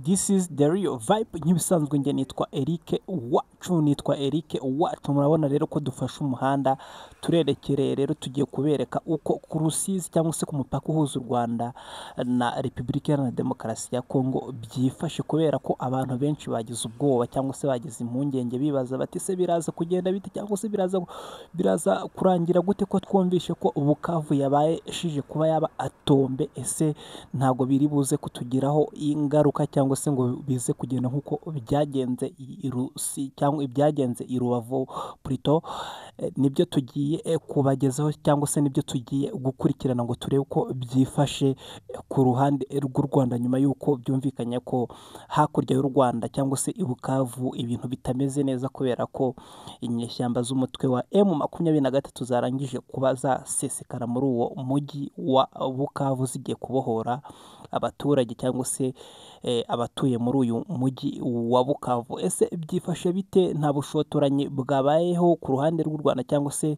This is the real vibe. Nk'ibisanzwe njye nitwa Eric Wacu, nitwa Eric Wacu. Murabona rero ko dufashe umuhanda turerekereye, rero tugiye kubereka uko ku Rusizi cyangwa se ku mupaka uhuza u Rwanda na Repubulika Iharanira Demokarasi ya Kongo byifashe, kubera ko abantu benshi bagize ubwoba cyangwa se bagize impungenge, bibaza bati: "Se biraza kugenda bite?" cyangwa se biraza kurangira gute, ko twumvishe ko Bukavu yabaye kuba yaba atombe? Ese ntabwo biri buze kutugiraho ingaruka cyangwa se ngo bize kugenda nk'uko byagenze i Rusi cyangwa ibyagenze i Rubavu plutôt? Nibyo tugiye kubagezaho cyangwa se nibyo tugiye gukurikirana ngo turebe uko byifashe ku ruhande rw'u Rwanda, nyuma y'uko byumvikanye ko hakurya y'u Rwanda cyangwa se i Bukavu ibintu bitameze neza, kubera ko inyeshyamba z'umutwe wa M23 zarangije kuba zasesekara muri uwo mujyi wa Bukavu, zigiye kubohora abaturage cyangwa se abatuye muri uyu mujyi wa Bukavu. Ese byifashe bite? Nta bushotoranyi bwabayeho ku ruhande rw'u Rwanda cyangwa se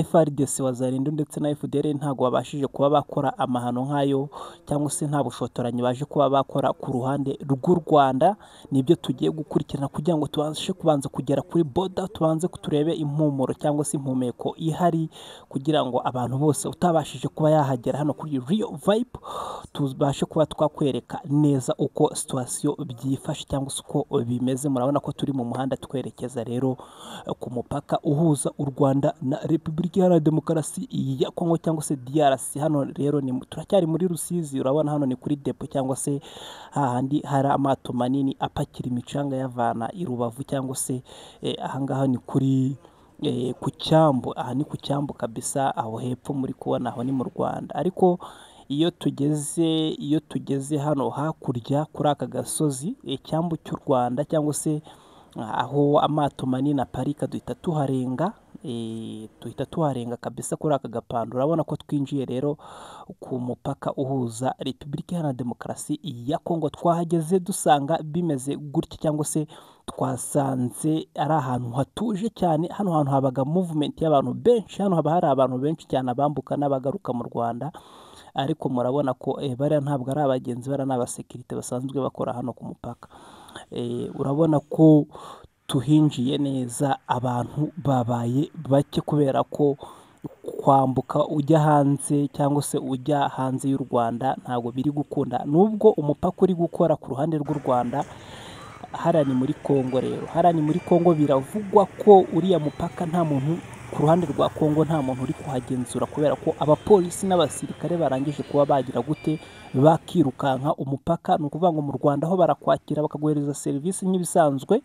FARDC, Wazalendo ndetse na FDLR ntabwo babashije kuba bakora amahano nk'ayo, cyangwa se nta bushotoranyi baje kuba bakora ku ruhande rw'u Rwanda? Nibyo tugiye gukurikirana kugira ngo tubashe kubanza kugera kuri border, tubanze turebe impumuro cyangwa se impumeko ihari, kugira ngo abantu bose utabashije kuba yahagera hano kuri Real Vibe tubashe kuba twakwereka neza uko situation byifashe cyangwa se uko bimeze. Murabona ko turi mu muhanda twerekeza rero ku mupaka uhuza u Rwanda na Repubulika Iharanira Demokarasi ya Kongo cyangwa se DRC. Hano rero ni turacyari muri Rusizi. Urabona hano ni kuri dépôt cyangwa se hahandi hari amato manini apakira imicanga yavana i Rubavu, cyangwa se ahangaha ni kuri ku cyambu. Aha ni ku cyambu kabisa. Aho hepfo muri kubona aho ni mu Rwanda, ariko iyo tugeze hano hakurya kuri aka gasozi, icyambu cy'u Rwanda cyangwa se aho amato manini aparika, duhita tuharenga kabisa kuri aka gapando. Urabona ko twinjiye rero ku mupaka uhuza Repubulika Iharanira Demokarasi ya Kongo. Twahageze dusanga bimeze gutya, cyangwa se twasanze ari ahantu hatuje cyane. Hano hantu habaga movement y'abantu benshi, hano haba hari abantu benshi cyane, abambuka n'abagaruka mu Rwanda. Ariko murabona ko bariya ntabwo ari abagenzi, bariya ni abasekirite basanzwe bakora hano ku mupaka. Urabona ko tuhinjiye neza, abantu babaye bake, kubera ko kwambuka ujya hanze cyangwa se ujya hanze y'u Rwanda ntabwo biri gukunda, nubwo umupaka uri gukora ku ruhande rw'u Rwanda. Hariya ni muri Kongo rero, hariya ni muri Kongo. Biravugwa ko uriya mupaka nta muntu ku ruhande rwa Kongo, nta muntu uri kuhagenzura, kubera ko abapolisi n'abasirikare barangije kuba bagira gute, bakirukanka umupaka. Ni ukuvuga ngo mu Rwanda ho barakwakira, bakaguhereza serivisi nk'ibisanzwe.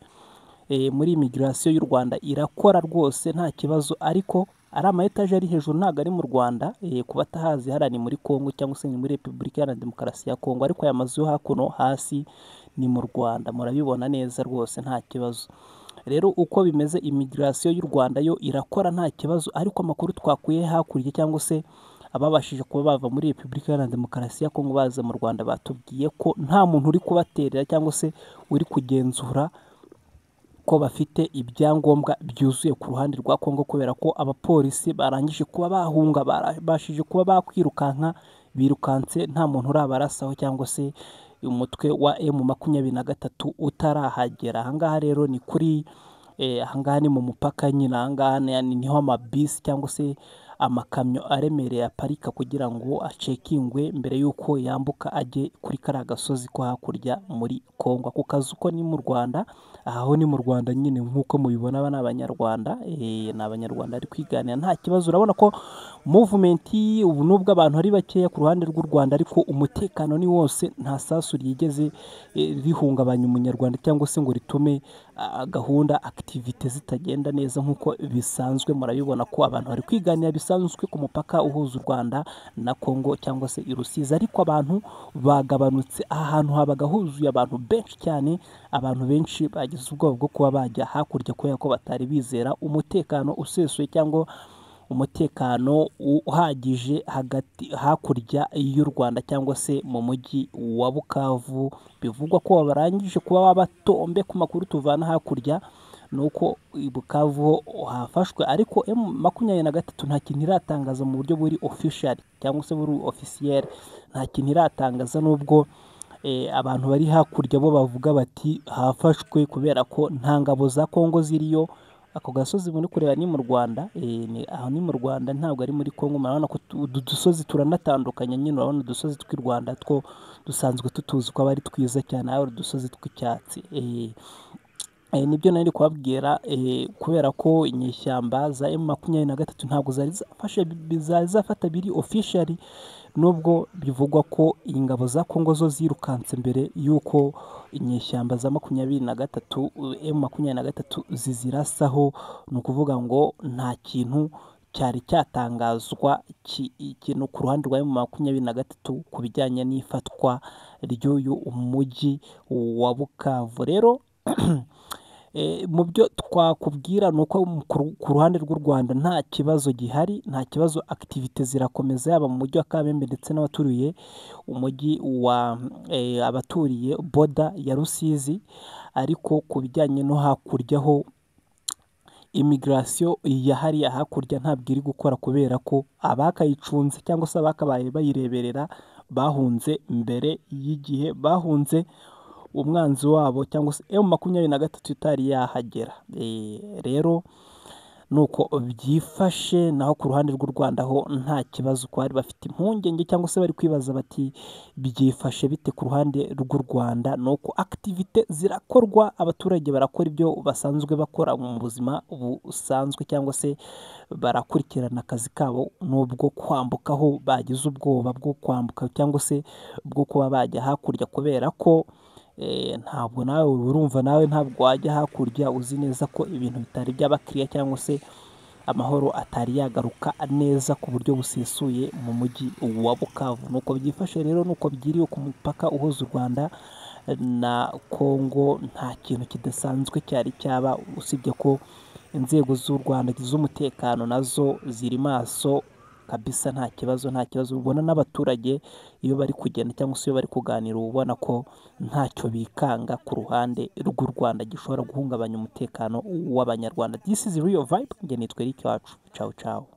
Muri immigration y'u Rwanda irakora rwose, nta kibazo. Ariko ari ama etaje ari hejuru ntabwo ari mu Rwanda. Ku batahazi, hariya ni muri Kongo cyangwa se ni muri Repubulika Iharanira Demokarasi ya Kongo, ariko aya mazu yo hakuno hasi ni mu Rwanda. Murabibona neza rwose, nta kibazo. Rero uko bimeze, immigration y'u Rwanda yo irakora, nta kibazo. Ariko amakuru twakuye hakurya cyangwa se ababashije kuba bava muri Repubulika Iharanira Demokarasi ya Kongo baza mu Rwanda, batubwiye ko nta muntu uri kubaterera cyangwa se uri kugenzura ko bafite ibyangombwa byuzuye ku ruhande rwa Kongo, kubera ko abapolisi barangije kuba bahunga, barabashije kuba bakwirukanka, birukanse nta muntu urabarasaho cyangwa se umutwe wa M23 utarahagera. Ahangaha rero ni kuri ahangaha ni mu mupaka nyine. Ahangaha niho amabisi cyangwa se amakamyo aremereye aparika kugira ngo acekingwe mbere y'uko yambuka ajye kuri kariya gasozi ko hakurya muri Kongo. Ako kazu ko ni mu Rwanda, aha ho ni mu Rwanda nyine. Nk'uko mubibona, aba ni Abanyarwanda, ni Abanyarwanda bari kwiganira, nta kibazo. Urabona ko movement ubu, nubwo abantu ari bakeya ku ruhande rw'u Rwanda, ariko umutekano ni wose. Nta sasu ryigeze rihungabanya Umunyarwanda cyangwa se ngo ritume gahunda, activité zitagenda neza nk'uko bisanzwe. Murabibona ko abantu bari kwiganira bisanzwe ku mupaka uhuza u Rwanda na Kongo cyangwa se i Rusizi, ariko abantu bagabanutse. Aha hantu habaga huzuye abantu benshi cyane. Abantu benshi bagize ubwoba bwo kuba bajya hakurya kubera ko batari bizera umutekano usesuye cyangwa umutekano uhagije hagati hakurya y'u Rwanda cyangwa se mu mujyi wa Bukavu. Bivugwa ko barangije kuba babatombe. Ku makuru tuvana hakurya ni uko i Bukavu ho hafashwe, ariko M23 nta kintu iratangaza mu buryo buri official cyangwa se buri officiel, nta kintu iratangaza, nubwo Abantu bari hakurya bo bavuga bati hafashwe kubera ko nta ngabo za Kongo ziriyo. Ako gasozi muri kureba ni mu Rwanda, aho ni mu Rwanda ntabwo ari muri Kongo. Murabona ko utu dusozi turanatandukanye nyine, urabona udusozi tw'i Rwanda two dusanzwe tutuzi ko aba ari twiza cyane, ari udusozi tw'icyatsi. Nibyo nari kubabwira, kubera ko inyeshyamba za M23 ntabwo zari zafata biri officially, nubwo bivugwa ko ingabo za Kongo zo zirukanse mbere y'uko inyeshyamba za 23 M23 zizirasaho. Ni ukuvuga ngo nta kintu cyari cyatangazwa ikintu ku ruhande rwa M23 ku bijyanye n'ifatwa ry'uyu mujyi wa Bukavu. Rero mu byo twakubwira ni uko ku ruhande rw'u Rwanda nta kibazo gihari, nta kibazo, activité zirakomeza yaba mu mujyi wa Kamembe ndetse n'abaturiye umujyi wa abaturiye border ya Rusizi. Ariko ku bijyanye no hakurya ho, immigration ya hariya hakurya ntabwo iri gukora, kubera ko abakayicunze cyangwa se abakabaye bayireberera bahunze mbere y'igihe, bahunze umwanzi wabo cyangwa se M23 itari yahagera. Rero nuko byifashe. Naho ku ruhande rw'u Rwanda ho nta kibazo, ko bari bafite impungenge cyangwa se bari kwibaza bati byifashe bite ku ruhande rw'u Rwanda, nuko activité zirakorwa, abaturage barakora ibyo basanzwe bakora mu buzima busanzwe, cyangwa se barakurikirana akazi kabo, nubwo kwambukaho bagize ubwoba bwo kwambuka cyangwa se bwo kuba bajya hakurya, kubera ko ntabwo nawe urumva, nawe ntabwo wajya hakurya uzi neza ko ibintu bitari byaba clear cyangwa se amahoro atari yagaruka neza ku buryo busesuye mu mujyi wa Bukavu. Nuko byifashe rero, nuko byiriwe ku mupaka uhuza u Rwanda na Kongo. Nta kintu kidasanzwe cyari cyaba, usibye ko inzego z'u Rwanda z'umutekano nazo ziri maso kabisa, nta kibazo, nta kibazo. Ubona n'abaturage iyo bari kugenda cyangwa se iyo bari kuganira, uba ubona ko ntacyo bikanga ku ruhande rw'u Rwanda gishobora guhungabanya umutekano w'Abanyarwanda. This is Real Vibe, njye nitwa Eric Wacu. Ciao ciao.